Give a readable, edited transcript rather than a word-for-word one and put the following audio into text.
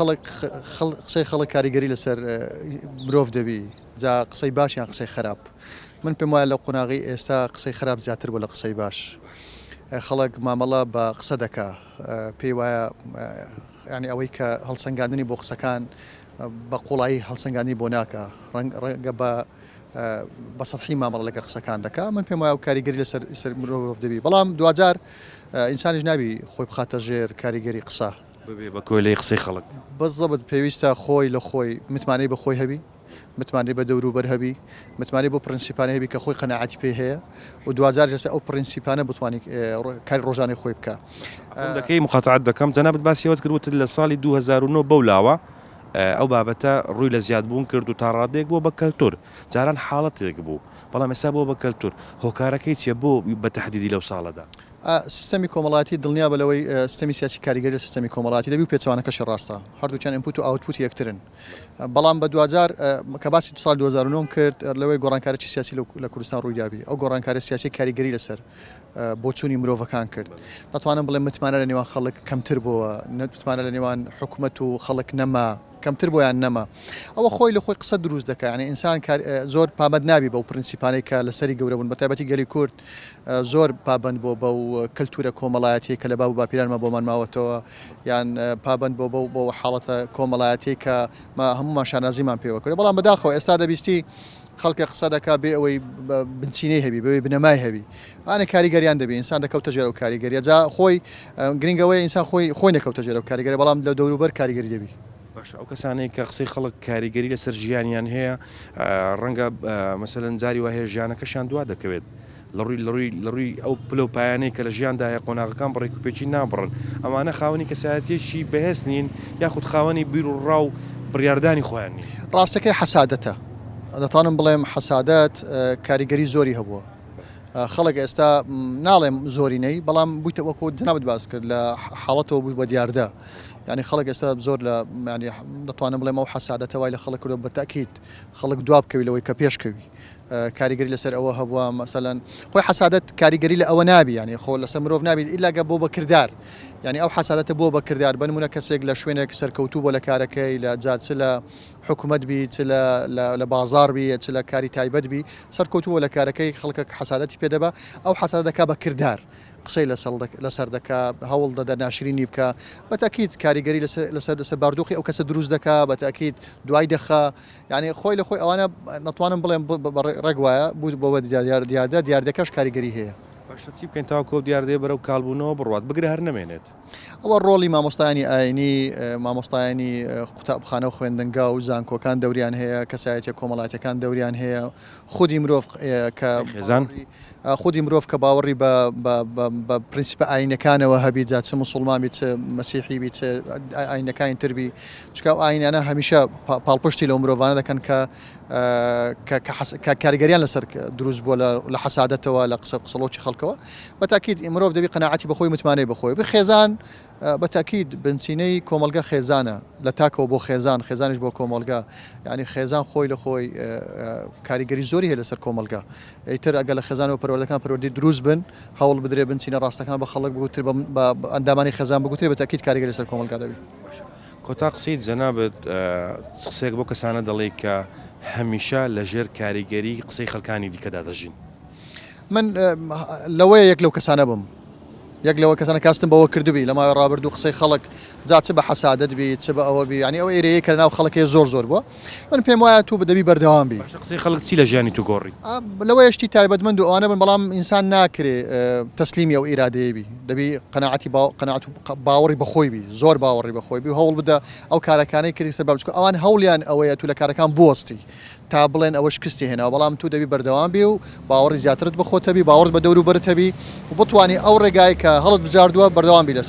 خەڵک قسەی خەڵک کاریگەری لەسەر مرۆڤ دەبی جا قسەی باش یان قسەی خراپ من پێم وایە لە قۆناغی ئێستا قسەی خراپ زیاتر بوو لە قسەی باش خەڵک مامەڵە بە قسە دەکا پێی وایە ینی ئەوەی کە هەڵسەنگاندنی بۆ قسەکان بە قوڵایی هەڵسەنگاندنی بۆ ناکا ڕەنگە بە بە سەتحی مامەڵە لەگەڵ قسەکان دەکا من پێم وایە کاریگەری لەسەر سەر مرۆڤ دەبی بەڵام دواجار ئینسانیش نابی خۆی بخاتە ژێر کاریگەری قسە. ببێ بە کۆیلەی قسەی خەڵک. بزەبت پێویستە خۆی لە خۆی متمانەی بە خۆی هەبی، متمانەی بە دەوروبەر هەبی، متمانەی بەو پرنسیپانە هەبی کە خۆی قەناعەتی پێی هەیە و دواجار لەسەر ئەو پرنسیپانە بتوانی کاری ڕۆژانەی خۆی بکا. عەفوم دەکەی مقاتەعەت دەکەم، جەنابت باسی ئەوەت کرد وتت لە ساڵی 2009 بەو لاوە ئەو بابەتە ڕووی لە زیادبوون کرد و تا ڕادەیەک بووە بە کەلتور، جاران حاڵەتێک بوو، بەڵام ئێستا بووە بە کەلتور، هۆکارەکەی چییە بۆ بە تەحدیدی لەو ساڵەدا؟ سیستەمی کۆمەڵایەتی دڵنیابە لەوەی سیستەمی سیاسی کاریگەری لە سیستەمی کۆمەڵایەتی دەبی و پێچەوانەکەشی ڕاستە، هەردووکیان input و output ی یەکترن. بەڵام بە دواجار کە باسی ساڵی 2009 کرد لەوەی گۆڕانکاریی سیاسی لە کوردستان ڕوویدابی، ئەو گۆڕانکارییە سیاسیە کاریگەری لەسەر بۆچوونی مرۆڤەکان کرد. دەتوانم بڵێم متمانە لە نێوان خەڵک کەمتر بۆوە، متمانە لە نێوان حکومەت و خەڵک نەما، کەمتر بۆیان نەما. ئەوە خۆی لە خۆی قسە دروست دەکا، یانی ئینسان زۆر پابەند نابی بەو پرنسیپانەی کە لەسەری گەورە بوون، بەتایبەتی گەلی کورد زۆر پابەند بووە بەو کەلتوورە کۆمەڵایەتیەی کە لە باب و باپیرانمان بۆمان ماوەتەوە، یان پابەند بووە بەو بەو حاڵەتە کۆمەڵایەتیەی کە هەموومان شانازیمان پێوە کردووە. بەڵام بەداخەوە ئێستا دەبیستی خەڵکێک قسە دەکا بێ ئەوەی بنچینەی هەبی، بێ ئەوەی بنەمای هەبی. ئانە کاریگەریان دەبی، ئینسان دەکەوتە ژێر ئەو کاریگەریە. جا خۆی گرنگ ئەوەیە ئینسان خۆی خۆی نەکەوتە ژێر ئەو کاریگەریە، بەڵام لە دەوروبەر کاریگەری دەبی. باشە ئەو کەسانەی کە قسەی خەڵک کاریگەری لەسەر ژیانیان هەیە ڕەنگە مەسەلەن جاری وا هەیە ژیانەکەشیان دوا دەکەوێت لە ڕووی لە ڕووی لە ڕووی ئەو پلە و پایانەی کە لە ژیاندا هەیە قۆناغەکان بە ڕێکوپێکی نابڕن ئەمانە خاوەنی کەسایەتیەکی بەهێز نین یاخود خاوەنی بیر و ڕا و بڕیاردانی خۆیان نین. ڕاستەکەی حەسادەتە دەتوانم بڵێم حەسادەت کاریگەری زۆری هەبووە خەڵک ئێستا ناڵێم زۆرینەی بەڵام بوویتە وەکو جەنابت باس کرد لە حاڵەتەوە بووی بە دیاردە یعنی خەڵک ئێستا زۆر لە یعنی دەتوانم بڵێم ئەو حەسادەتە وای لە خەڵک کردووە بە تەئکید خەڵک دوا بکەوی لەوەی کە پێش کەوی کاریگەری لەسەر ئەوە هەبووە مەسەلەن خۆی حەسادەت کاریگەری لە ئەوە نابی یعنی خۆ لەسەر مرۆڤ نابیت ئیلا گە بۆ بە کردار یعنی ئەو حەسادەتە بۆ بە کردار بە نمونە کەسێک لە شوێنێک سەرکەوتوو بۆ لە کارەکەی لە جا چ لە حکومەت بی چ لە لە بازاڕ بی چ لە کاری تایبەت بی سەرکەوتوو بۆ لە کارەکەی خەڵکەک حەسادەتی پێ دەبا ئەو حەسادە دەکا بە کردار قسەی لەسەر دەکا هەوڵ دەدە ناشرینی بکا بە تەئکید کاریگەری لەسەر لەسەر باردۆخی ئەو کەسە دروست دەکا بە تەئکید دوای دەخا یعنی خۆی لە خۆی ئەوانە نەتوانم بڵێم ڕێک وایە بوو بەوە دیاردە دیاردەکەش کاریگەری هەیە. باشە چی بکەین تاوەکو ئەو دیاردەیە بەرەو کاڵبوونەوە بڕوات بگرە هەر نەمێنێت؟ ئەوە ڕۆڵی مامۆستایانی ئاینی، مامۆستایانی قوتابخانە و خوێندنگا و زانکۆکان دەوریان هەیە، کەسایەتیە کۆمەڵایەتیەکان دەوریان هەیە، خودی مرۆڤ کە خێزان خودی مرۆڤ کە باوەڕی بە بە پرینسیپە ئاینەکانەوە هەبی جا چ موسڵمان بی چ مەسیحی بی چ ئاینەکانی تر بی چونکە ئەو ئاینانە هەمیشە پاڵپشتی لەو مرۆڤانە دەکەن کە کە کاریگەریان لەسەر دروست بووە لە حەسادەتەوە لە قسە قسەڵۆکی خەڵکەوە بە تاکید مرۆڤ دەبی قەناعەتی بەخۆی متمانەی بەخۆی بێ خێزان بە تاکید بنچینەی کۆمەڵگە خێزانە لە تاکەوە بۆ خێزان خێزانیش بۆ کۆمەڵگە یعنی خێزان خۆی لە خۆی کاریگەری زۆری هەیە لەسەر کۆمەڵگە ئیتر ئەگەر لە خێزانەوە پەروەردەکان پەروەردەی دروست بن هەوڵ بدرێ بنچینە ڕاستەکان بە خەڵک بگوترێ بە ئەندامانی خێزان بگوترێ بە تاکید کاریگەری لەسەر کۆمەڵگا دەبی. کۆتا قسەی جەنابت چ قسەیەک بۆ کەسانە دەڵێی کە هەمیشە لە ژێر کاریگەری قسەی خەڵکانی دیکەدا دەژین؟ من لەوەیە یەک لەو کەسانە بم یەک لەوە کەسانە کاستم بەوە کردبی لە ماوەی ڕابردوو قسەی خەڵک جا چ بە حەسادەت بی چ بە ئەوە بی یعنی ئەو ئێرەیە کە لەناو خەڵک هەیە زۆر زۆر بووە من پێم وایە تو دەبی بەردەوام بی. باشە قسەی خەڵک چی لە ژیانی تو گۆڕی؟ لەوەیە شتی تایبەتمەند و ئەوانە بن بەڵام ئینسان ناکرێ تەسلیمی ئەو ئیرادەیە بی دەبی قەناعەتی قەناعەت و باوەڕی بەخۆی بی زۆر باوەڕی بەخۆی بی و هەوڵ بدە ئەو کارەکانەی کردی سەر بچکە ئەوان هەوڵیان ئەوەیە تو لە کارەکان بوەستی تا بڵێن ئەوە شکستی هێناوە بەڵام تو دەبی بەردەوام بی و باوەڕی زیاترت بە خۆت هەبی باوەڕت بە دەوروبەرت هەبی و بتوانی ئەو ڕێگای کە هەڵت بژاردووە بەردەوام بی لەسەر.